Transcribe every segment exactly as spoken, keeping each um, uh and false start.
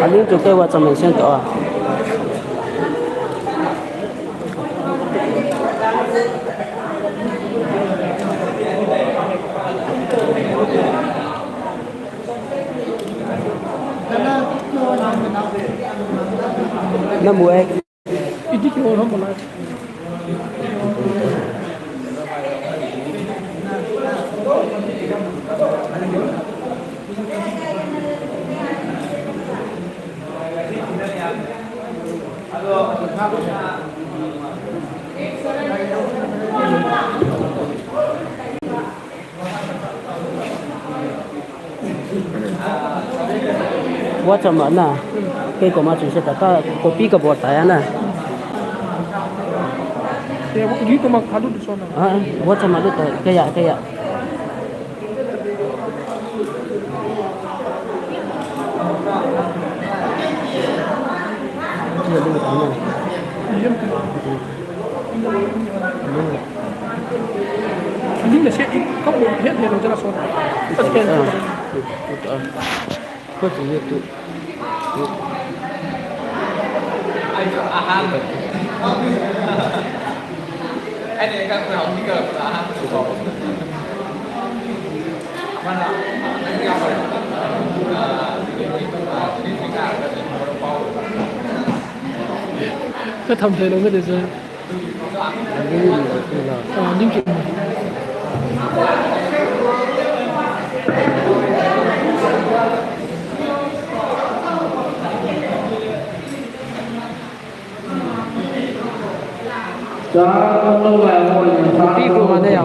Aling chu kei WhatsApp mention to a. Na mu e. Iti ki hol hom lai. WhatsApp ma na. Kei koma chu se ta ka copy ka bol ta ya na. Te wi koma ka lut so na. Ah, WhatsApp ma lut ta, kei ya, kei ya. Lim na se i ka mo he he lo jara so. Ka pen. Ko tu ye tu. Ka tham thei lo ka ti chu. Ah, ning ki. Cha, kong lo lai ho ni, cha, kong lo lai ho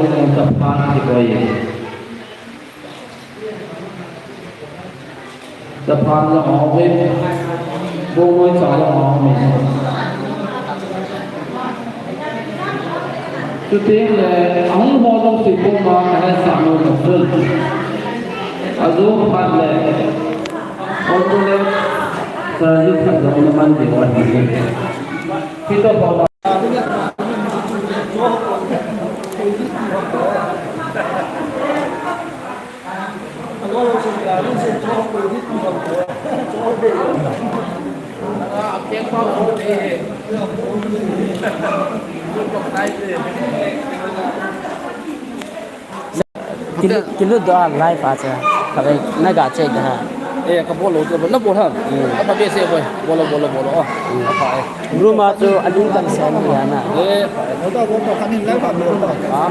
ni, cha, phan ki koi. Chaphan jong aum e, Bongmoi cha jong aum e. Chuteng le, ahung ho jong si puma, kahe sa nom chun. Ajo phat le, Honorable Sir ji khat jong naman diu ahi. Hito pa. Kilut, kilut doh a live a cha. Ka ve, na ga check da ha. Eh, ka bol lo, na bol ha. Hmm. Apa be se boy. Bol lo, bol lo, bol lo. Oh. Hmm. Apa eh. Room a chu aling kan se ni ya na. Eh. Bol to, bol to, kanin live a bol to. Ah.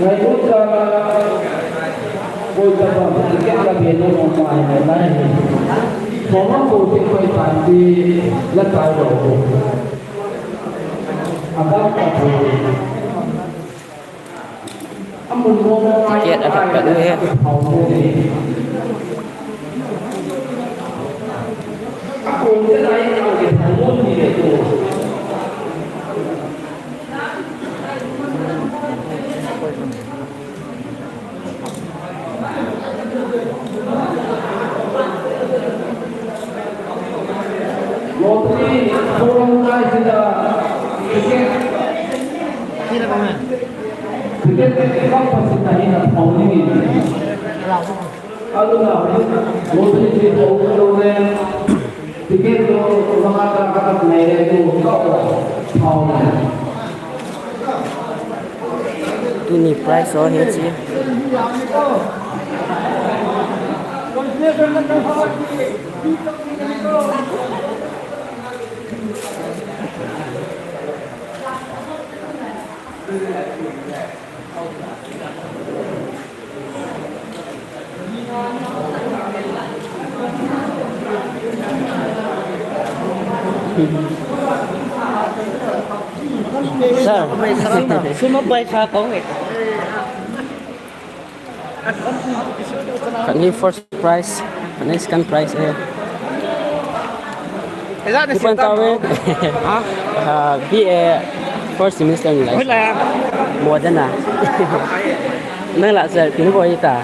Ngailut tah a, koi tabang, ticket la be nom nom mai mai nai. Koma ko te koi tan ti la tai lo. Abang ta ko. Ticket a khat khat u he. Lottery, four hundred sida, ticket. Ticket, ticket, ticket, ticket, Aduna, lottery ti to lo le, ticket to maka ta ka nei le to ka o, phao le. Tuni price ho hi chi. Sir. Sir, mabai sa kong eh. Kani first prize, kani second prize eh. Ejat na Ipan sita tawe. Ha? Ah, B A first semester ni lai. Hoilai a? Modern a. Nang la sir, pin bo ita.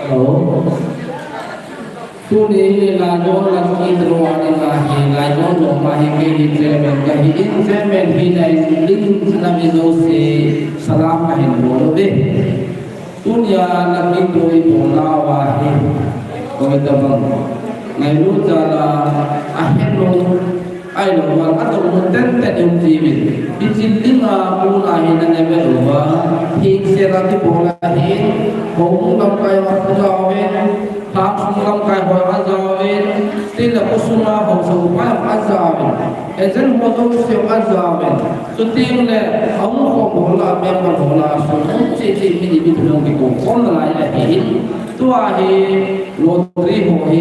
Hello. Tuni hi Laigon lam in ro ani ka hi, Laigon lam ma hi kei hi chairman ka hi in, chairman hi na in ling na mi jouse salam ka hin bol uve. Tunia na kin tu i pon na wa hi. Ko ta bang. Ngailut jal a, a het lo, ai lo wa, a to lo ten ten um ji min. Bi chin ling a, u na hi na ne be lo wa. Hi se la ti bol a hi. Ho mu lam kai wa pu ja ve. Haosa upa jong ajaovin, agent ho jouse jong ajaovin, chuteng le ahung khom ho lah, member ho lah, sum um cheh cheh mi ni mi thum jong kikou khom nalai ahin. Tua hi lottery ho hi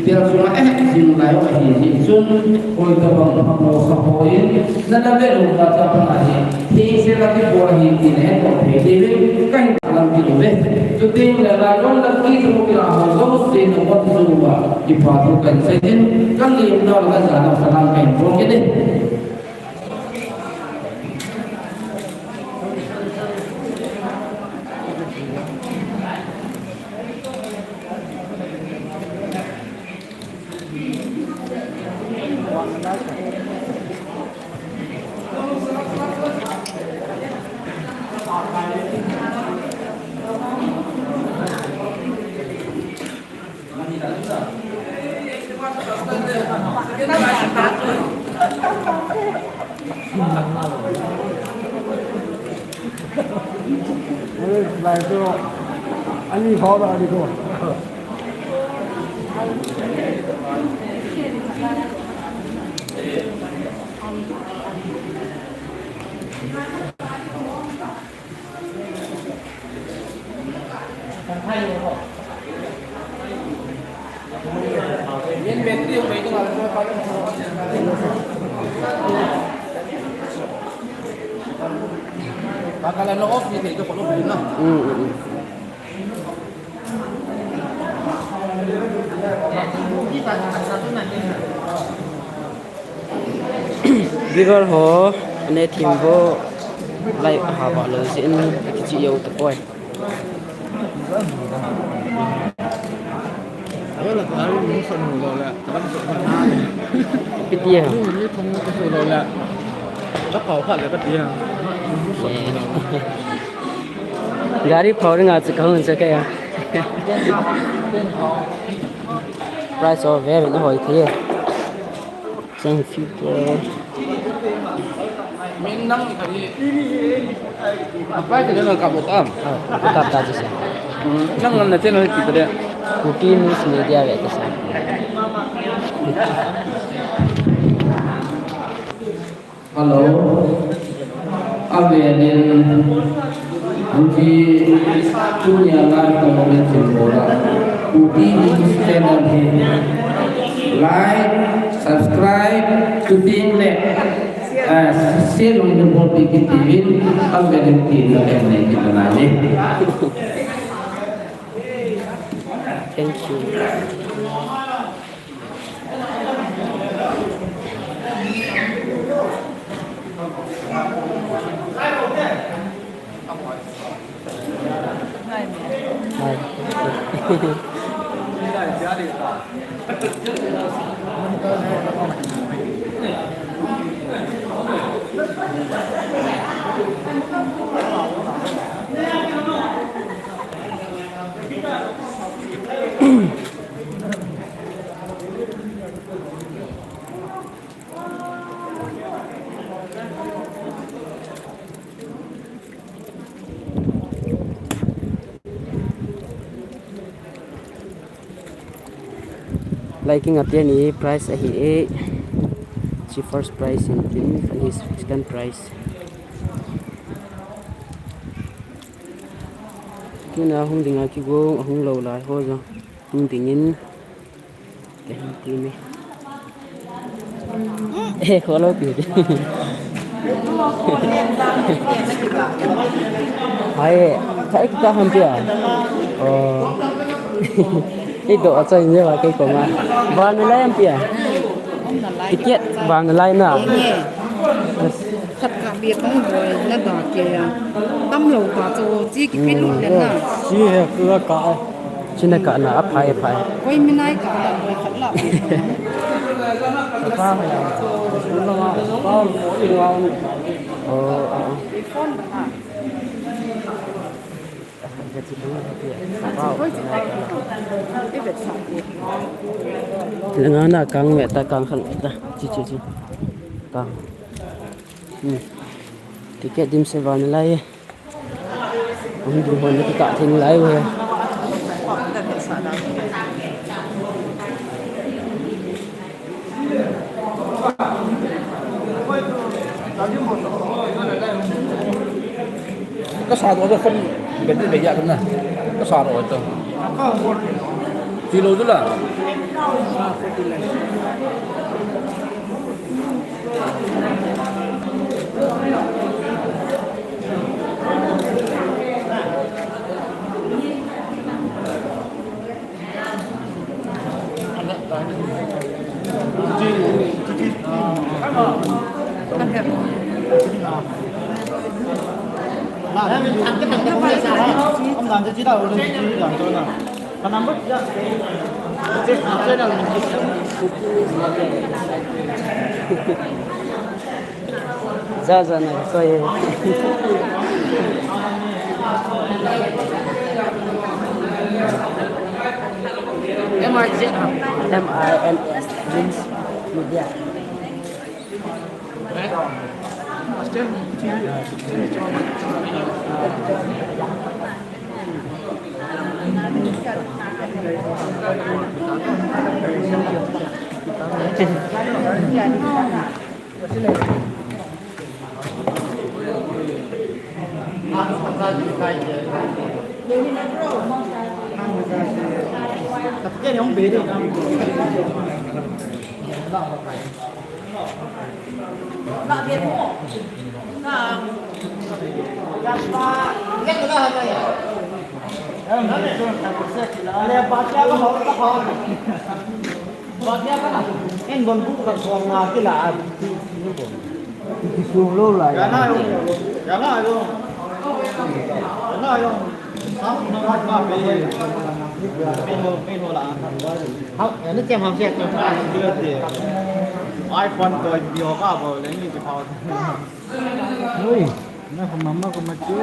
tel sunga ahet jing lai ahi jeh chun, hoitobang haosa hon nana vet u tah chapang ahi. Thengse la kibol ahi ti nahet thei diuvin kahin lam kit uve. Chuteng le nylon la kitu kila ho jouse nangho chunga kipa thu kahin seiyin, kalemnau le kajana salam kahin bol kit e. Viewer ho, ane thim vo, live hava lou jeh in, kichih jou tapoi. Ipi ti ham? Gari phao ringa chu kahung chu kei a. Price of very no hoi thei. Chang filter. Min nang kali. Apa ke nang kap ta? Ah, kap ta jese. Nang nang na channel ki ta de. Kuki News Media ve ta sa. Hello. Avelin, hiche tunia live ka bol in thil bol a, Kuki News Channel hi like, subscribe, chuteng le, ah, share jong nabol peh kit uvin, avelin tin na le nei kit na ni. Thank you. Liking a tia ni price ahi e. Chi first price in tin, ani second price. Tuna hung dinga kigong, ahung lou lai ho jong hung dingin. Kahin ti me. Eh, kholo pi. Hai, kai ka ham pia. Oh. Ei do a chai ne wa kai ko ma. Ba ne lai ham pia. Ticket ba ne lai na. Khat ka bia tong boi na da ke ya. Tam lou ka chu chi kipe lut le na. Chi he ka ka. China ka na a phai a phai. Koi minai ka na boi khat la. Ka pa ya. Ka pa ko i wa. Oh, oh, oh. Phone na. Lenga na kang me ta, kang khan ta. Chi, chi, chi. Kang. Hmm. Ticket dimset vang lai. Hung ding hon ni ka thing lai we. Sa do phone beti be ya na. Sa do to. Ti lo du la. Za za na ko ye. M R Z ha. M R M S Dreams Media. En bon bu ka suang nga kila a ti, ti bon. Ti suang lo la ya. Ya na yo. Ya na yo. Ya na yo. Sam na ma ma pe. Pe ho, pe ho la. Hao, ya ni chem hao sia chem. Ai pon ko bi ho ka bo le ni ti phao. Ui, na ko mama ko ma chu.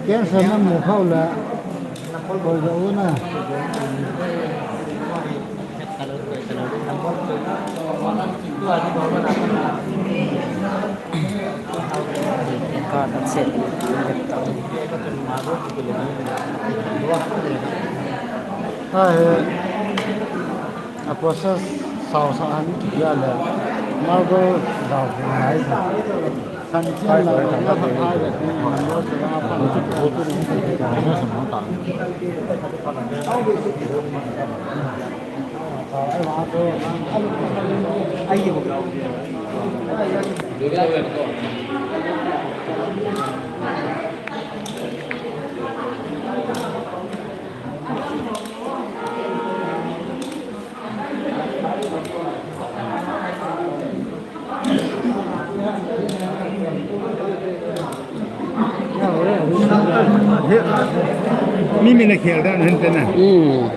Cancer na mu khau la, koi ga u na. Ka ta se. Ai, a process sao sao an ki ya le. Marble dao ko nai. Kan chen la na ha ai le. Marble se la pa. Mi mi na khel dan hen te na. Hmm.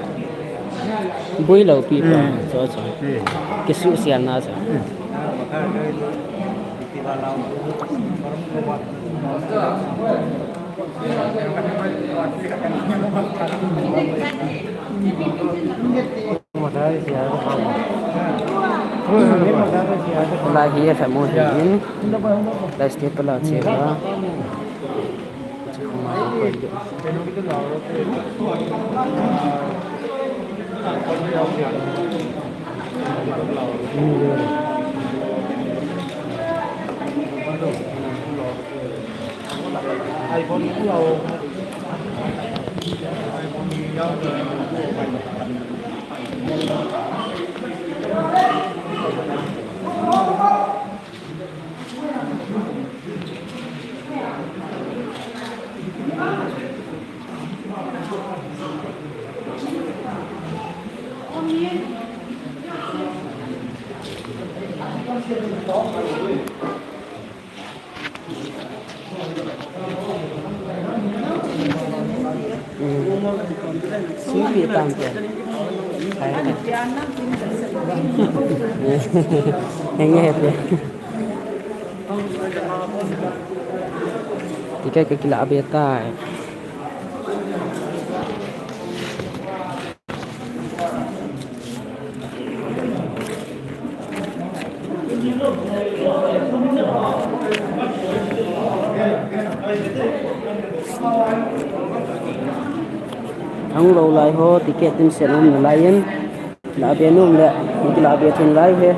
Bui lo pi pa. Hmm. Cho, cho. Hmm. Kisu sian na cho. Hmm. Lai hi a lhamu hi in, lai step a la che a. Singpi tam te. Hai. Henge he pe. Ticket ka kila be tai. Hung lou lai ho, ticket tin sen um nalai in. Labe nom le, kilabe thei lai he.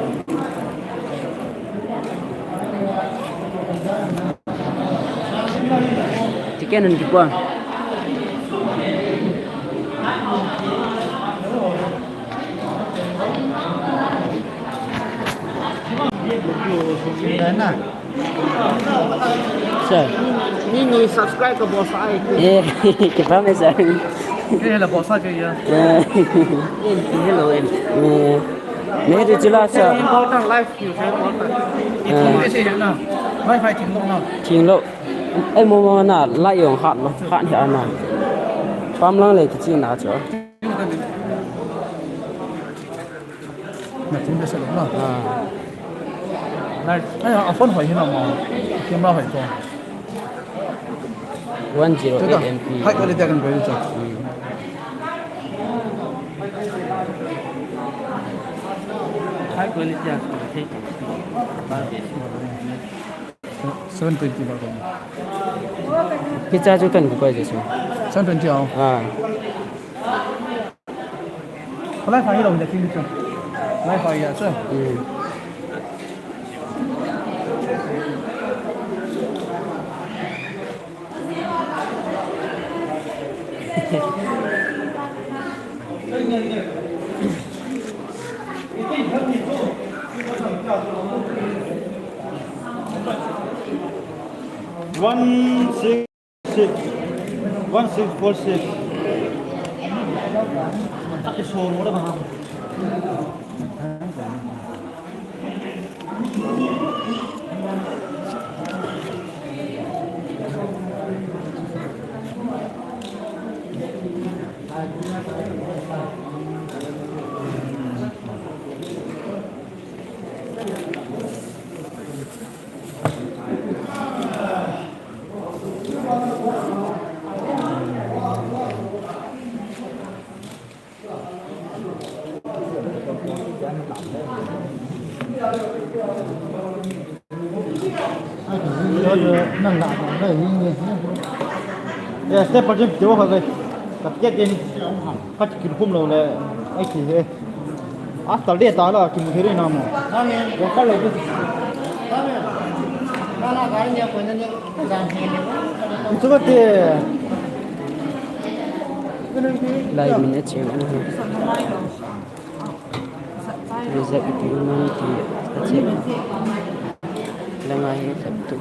Ticket nan kipuan. Sir. Ni, ni subscribe ka boss ai. Eh, kipa me sir. Eh, la boss ai ya. Eh. Hello, em. Eh. Me de chila sir. Important life you have important. Eh. Ese ya na. Wi-Fi thing lo na. Thing lo. Ai mo mo na la yong hat lo. Hat hi ana. Pam lang le kichi na cho. Na tin be sa lo na. Ah. Na, ai, a phone hoi hi na ma. Camera hoi to. One zero eight M P. High quality kan be to. Hmm. High quality a kan be. Seven twenty ba ko. Kicha chu kan ko je so. Seven twenty a. Ah. Lai fa hi lo de king chu. Lai fa ya chu. Hmm. One six six. One six four six. Yes, step par jim, kiwa kha gai. Ka ticket din. Ka ticket kum lo le. Ai ki he. Asal de ta la ki mu he na mo. Amen. Wa ka lo. Amen. Na na ga ni ko na ni. Chu ba te. Lai min a cheng u hi. Reserve ipi um am ti a cheng. Langa hi sap tu.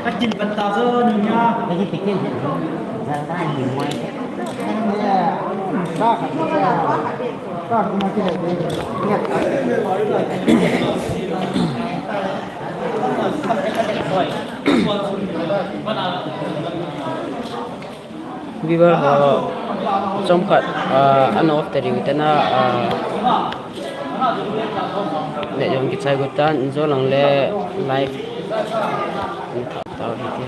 Ka kin pan ta zo ni nya. Ka kin kin. Za ta ni mo. Ka ka. Ka ka ma ki le. Viewer ho, chomkhat, ah, an off ta diu tena, ah, ne jong kichai got tan, in jo lang le live. Ni tha ta hi ti.